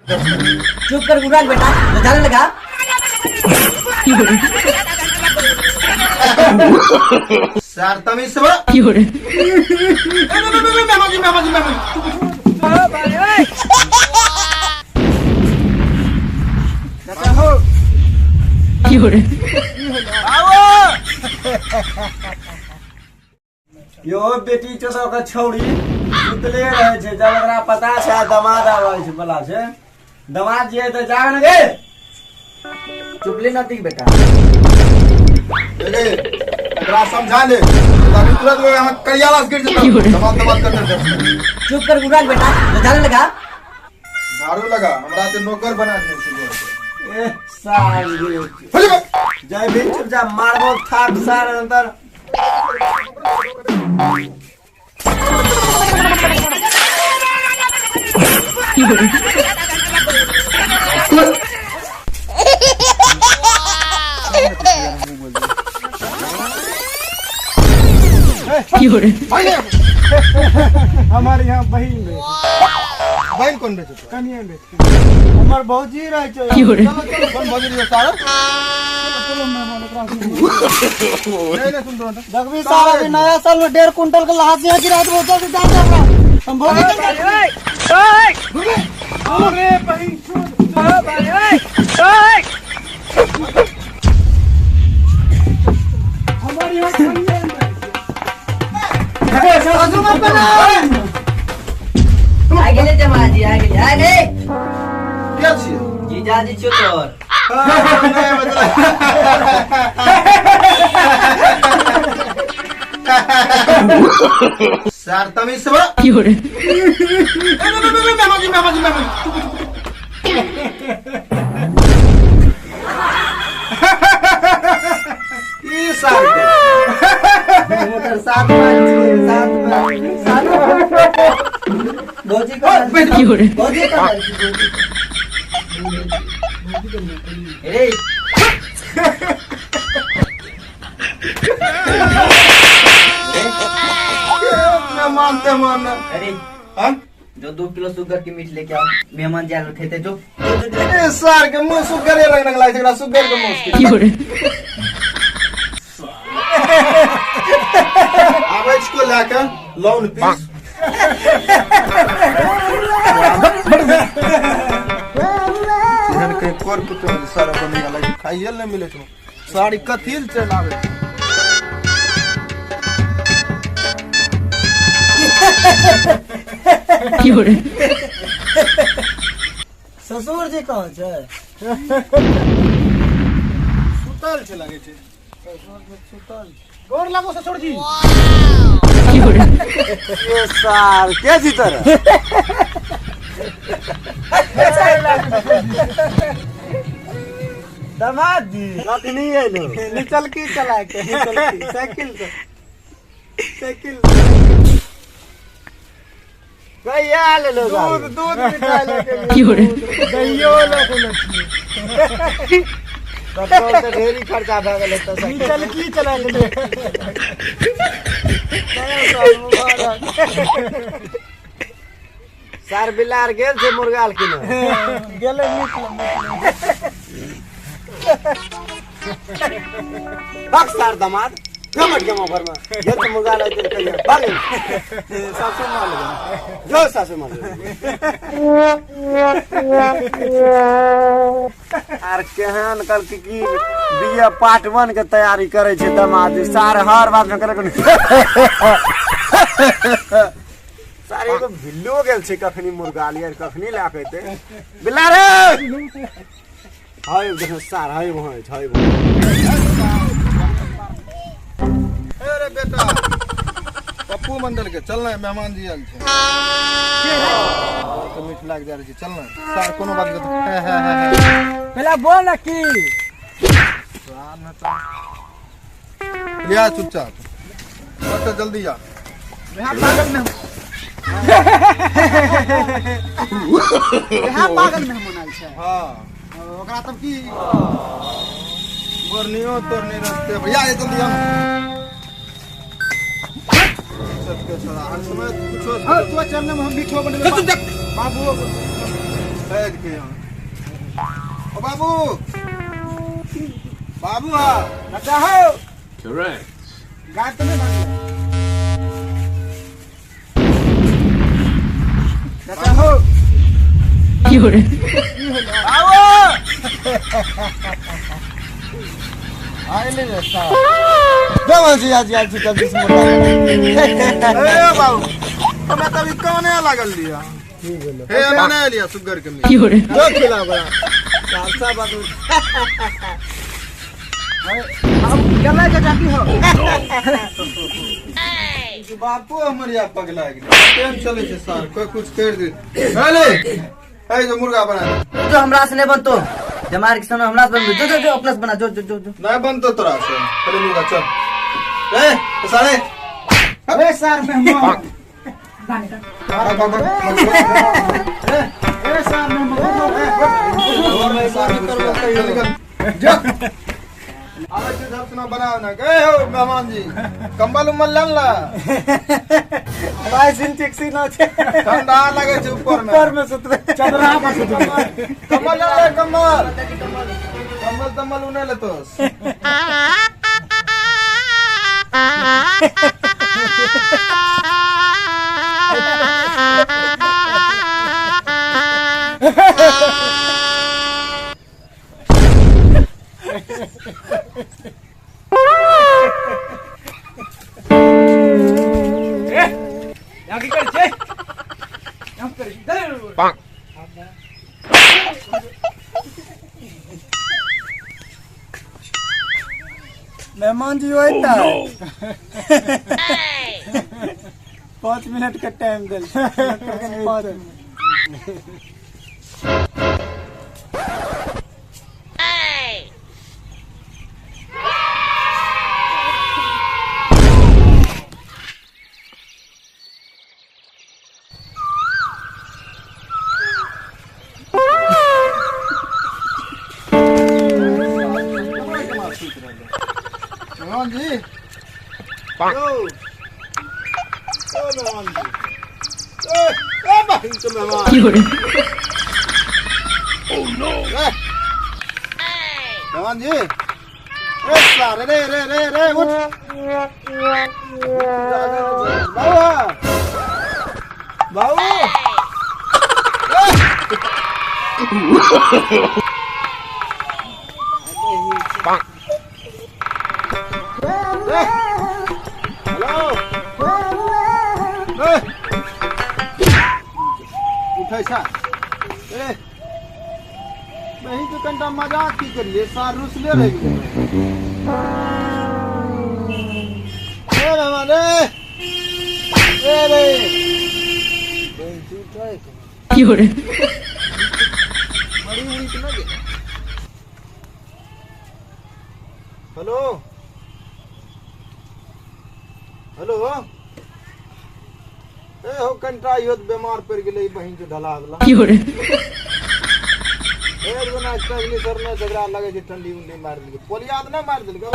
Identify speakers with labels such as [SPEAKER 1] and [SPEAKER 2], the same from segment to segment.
[SPEAKER 1] चुप कर गुरान बेटा, जाने लगा।
[SPEAKER 2] सर तमीज से बोलो। मेहमान जी, मेहमान जी, मेहमान जी।
[SPEAKER 3] यो बेटी चोदो के छौड़ी सुतले रहे छै, जब ओकरा पता छै दमाद आबै छै बला छै, दमाद जे तऽ जाग ने गे।
[SPEAKER 1] चुपले न ती बेटा।
[SPEAKER 2] रे एकरा समझा ले, तभी तुरंत वो यहाँ करियाला से गिर जेतौ। दमाद दमाद करते रहतौ।
[SPEAKER 1] चुप कर गुरान बेटा, जाने लगा।
[SPEAKER 2] झाड़ू लगा, हमरा ते नौकर बना देने छै घर के।
[SPEAKER 3] ए साल गे।
[SPEAKER 2] हो जेबे।
[SPEAKER 3] जय भी चुपचाप मारबो थाप सार अंदर।
[SPEAKER 4] हमारे यहाँ बहिन रहे।
[SPEAKER 2] बहिन कोन बेचै छौ?
[SPEAKER 4] कनिया बेच हमर भौजी रहे छै।
[SPEAKER 2] चलो चलो, कोन भौजी रहे सारा?
[SPEAKER 4] चलो मेहमान ओकरा से।
[SPEAKER 2] नहीं नहीं, सुन दो।
[SPEAKER 4] देखबी सारा अभी नया साल में 1.5 कुंटल के लहास यहाँ गिरा देबो, जल्दी जा दे हमरा। हम भौजी के अरे बहिन छोड़। हमारे यहाँ कनिया रहे छै।
[SPEAKER 1] आ गेले जमाजी, आ गेले, आ गेले।
[SPEAKER 2] के छियै?
[SPEAKER 1] जीजाजी छियो तोर।
[SPEAKER 2] नहीं, मतलब सर तमीज से बोलो। मेहमान जी, मेहमान जी, मेहमान जी।
[SPEAKER 3] ई साल के ओकर सात बार छियै, सात बार, सात बार।
[SPEAKER 1] भौजी को भौजी को रे।
[SPEAKER 2] मेहमान तेहमान।
[SPEAKER 1] अरे
[SPEAKER 2] हाँ?
[SPEAKER 1] जो 2 किलो शुगर की मीट लेके आओ, मेहमान जाल खेते जो।
[SPEAKER 2] ए सार के मुंह सुगरे रंग रंग लागै छै, एकरा सुगर के मुंह आबै छै को लए के लोन पीस। एहन कहीं कर कुटुम्ब सारा बनिया लागे खाइए ले मिले छै, सारी कथी ले चलि आबै छै।
[SPEAKER 4] ससुर जी कहाँ छै?
[SPEAKER 2] सुतल छै लागै छै।
[SPEAKER 4] सुतल छै। गोर लागो ससुर जी।
[SPEAKER 3] ए साल के जीतल? दमाद जी कखनी एलो?
[SPEAKER 4] निचल की चला के, निचल की साइकिल से, साइकिल।
[SPEAKER 3] कहिया लेलो?
[SPEAKER 4] दूध दूध मिठाई लेके गेलियै, दहियो लेके गेलियै।
[SPEAKER 3] पेट्रोल तऽ ढेरी खर्चा भए गेल हेतौ साइकिल।
[SPEAKER 4] निचल की चला गेलै।
[SPEAKER 3] नया साल मुबारक। सार बिलार गेल छै मुर्गा किने
[SPEAKER 4] गेलै मीट ले, मीट ले।
[SPEAKER 3] भाग सार दमाद गमट गमा भर में गेल छै मुर्गा लए गेल कहिया भाग।
[SPEAKER 4] सासू माँ लगे
[SPEAKER 3] जो सासू माँ लगे। आर केहन कल की बीए पार्ट 1 के तैयारी करे छै दमाद सार, हर बात में करे सार। एगो भिल्लो गेल छै कखनी मुर्गा लियर, कखनी लए के एतै बिल्ला रे? हाय देखो सार, हाय वहाँ छै, हाय वहाँ।
[SPEAKER 2] अरे बेटा पप्पू मंडल के चलना है, मेहमान जी आयल छै तो मीठ लाग जा रहल छै, चलना सार कोनो बात नहीं।
[SPEAKER 4] पहला बोल ना की।
[SPEAKER 2] लिया चुपचाप, बस जल्दी आ।
[SPEAKER 4] यहाँ पागल में, यहाँ पागल मेहमान आयल छै।
[SPEAKER 2] हाँ।
[SPEAKER 4] ओकरा तब की
[SPEAKER 2] बोरनियो तोरनी रस्ते भैया, ये जल्दी आ। सबके छोड़ा हर समय कुछो।
[SPEAKER 4] हाँ, तू चलने में हम मीठो बनेबै।
[SPEAKER 2] चुप जा।
[SPEAKER 4] बाबू
[SPEAKER 2] है के यहाँ। ओ बाबू बाबू हाँ
[SPEAKER 3] अच्छा हो
[SPEAKER 5] Correct.
[SPEAKER 3] गाय तो नहीं भाग चाचा हो
[SPEAKER 2] आओ
[SPEAKER 4] आइले रे साहब देवल जी आज आयल छी जल्दी से मुर्गा
[SPEAKER 2] ए बाबू हमरा तभी कौने लागल लिया
[SPEAKER 3] की भेलो
[SPEAKER 2] हे बना लिया सुगर के मीट
[SPEAKER 3] जो खिला बड़ा सालसा बाबू अब गला के जाती हो
[SPEAKER 2] बापू हमर या पगला गेलै टाइम चलै छै सर कोई कुछ कर दे अरे ए जो मुर्गा बना दे
[SPEAKER 1] जो हमरा से नहीं बनतो जमार के समय हमरा से बनबे। जो जो जो अपना से बना जो जो जो जो
[SPEAKER 2] नहीं बनतो तोरा से पहले मुर्गा चल ए साले
[SPEAKER 3] अरे सर मेहमान
[SPEAKER 2] भाग भाग भाग
[SPEAKER 3] ए सर मेहमान
[SPEAKER 2] जा आवे छै सब सुना बनाओ ना ए हो मेहमान जी कंबल उम्बल लन ला
[SPEAKER 4] भाई सिन टैक्सी ना छे
[SPEAKER 2] ठंडा लगे छै ऊपर में
[SPEAKER 4] ऊपर में सुतबे
[SPEAKER 3] चदरा पर सुतबे
[SPEAKER 2] कंबल लन ले कंबल कंबल तंबल उने ले तोस
[SPEAKER 6] यहाँ की करै छै यहाँ की करै छै
[SPEAKER 4] मेहमान जी होता 5 मिनट का टाइम दिल 5 मिनट।
[SPEAKER 2] मेहमान जी यो ओ मेहमान जी ए ए बहिन के मेहमान ए मेहमान जी ए सारे रे रे रे रे उठ बाबू बाबू ए हेलो ए उठै छा ए बहिन के कनिटा मजाक की करिए सार रुसले रहि गेलै ए मेहमान ए ए रे बहिन के उठै मरी उड़ी के ना गेलै हेलो हेलो ए हो कनिटा इहो तऽ बेमार पड़ि गेलै ई बहिन के ढला वाला एक दिना तगनी सरने झगड़ा लगे छै ठंडी उंडी मारि देलकै पोलिया तऽ नहि मारि देलकै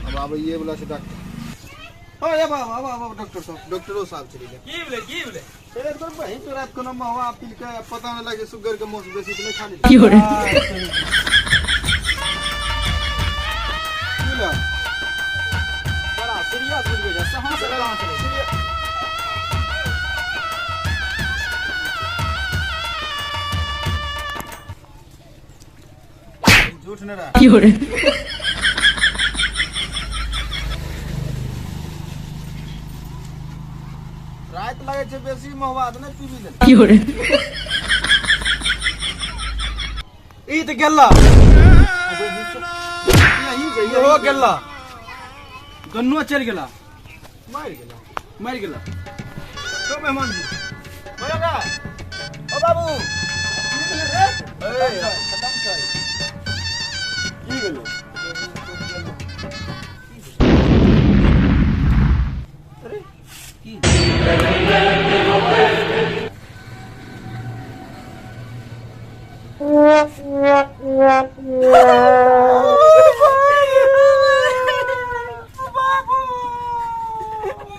[SPEAKER 2] अब आबैये वाला छै डॉक्टर हाँ ये बाबा बाबा बाबा डॉक्टर साहब डॉक्टरो साहब चलि गेल
[SPEAKER 6] की भेलै की भेलै
[SPEAKER 2] एक बेर बहिन तो रात कोनो महुआ पी के पता नहि लगे सुगर के मौस बेसी तऽ नहि खा लेली की ले?
[SPEAKER 6] बड़ा सीरियस बुझबै छै सहाँ से गला चलै छै।
[SPEAKER 2] झूठ नहि रहा राति लगे छै बेसी महुआ तऽ नहि पीबी लेली
[SPEAKER 6] ई तऽ गेला
[SPEAKER 2] यही जइए
[SPEAKER 6] इहो गेला दुनू चलि गेला
[SPEAKER 2] मारि गेला
[SPEAKER 6] मरि गेला
[SPEAKER 2] तो मेहमान जी बोलो का ओ बाबू ए खत्म छै
[SPEAKER 3] की भेलो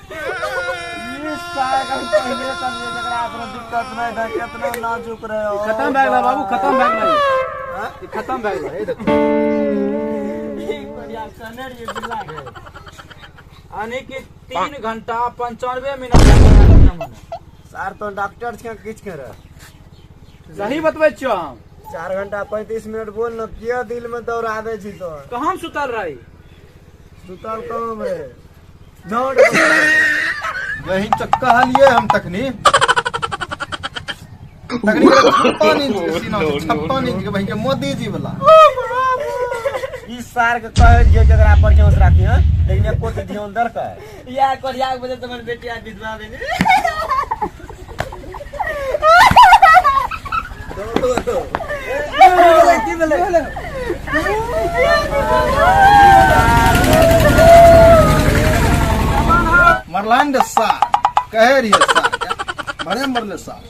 [SPEAKER 3] ये सागर पहिले समझे जकरा
[SPEAKER 4] दिक्कत नहीं था, कितना नाजुक रहे हो।
[SPEAKER 6] खत्म भए गेलै बाबू, खत्म भए गेलै, ई खत्म भए गेलै। हे देखो यानी कि 3 घंटा 95 मिनट।
[SPEAKER 3] सर तो डॉक्टर के किछ करे।
[SPEAKER 6] सही बतबै छियो हम।
[SPEAKER 3] 4 घंटा 35 मिनट बोल न, किया दिल में दौड़ा दे छी तो।
[SPEAKER 6] कहाँ सुतल रही?
[SPEAKER 3] सुतल कम रे दौड़।
[SPEAKER 2] वही चक्का लिए हम तखनी तखनी 56 इंच के सीना छै, 56 इंच के बहिन के मोदी जी वाला।
[SPEAKER 3] ई सार के कहे जे जकरा पर के राखी है, लेकिन एको तो ध्यान दर का
[SPEAKER 1] या कोरिया के वजह से हमर बेटिया विधवा भेलै। की भेलै?
[SPEAKER 2] मरलान रे सार, कहे रहिए सार, बड़े मरले सार।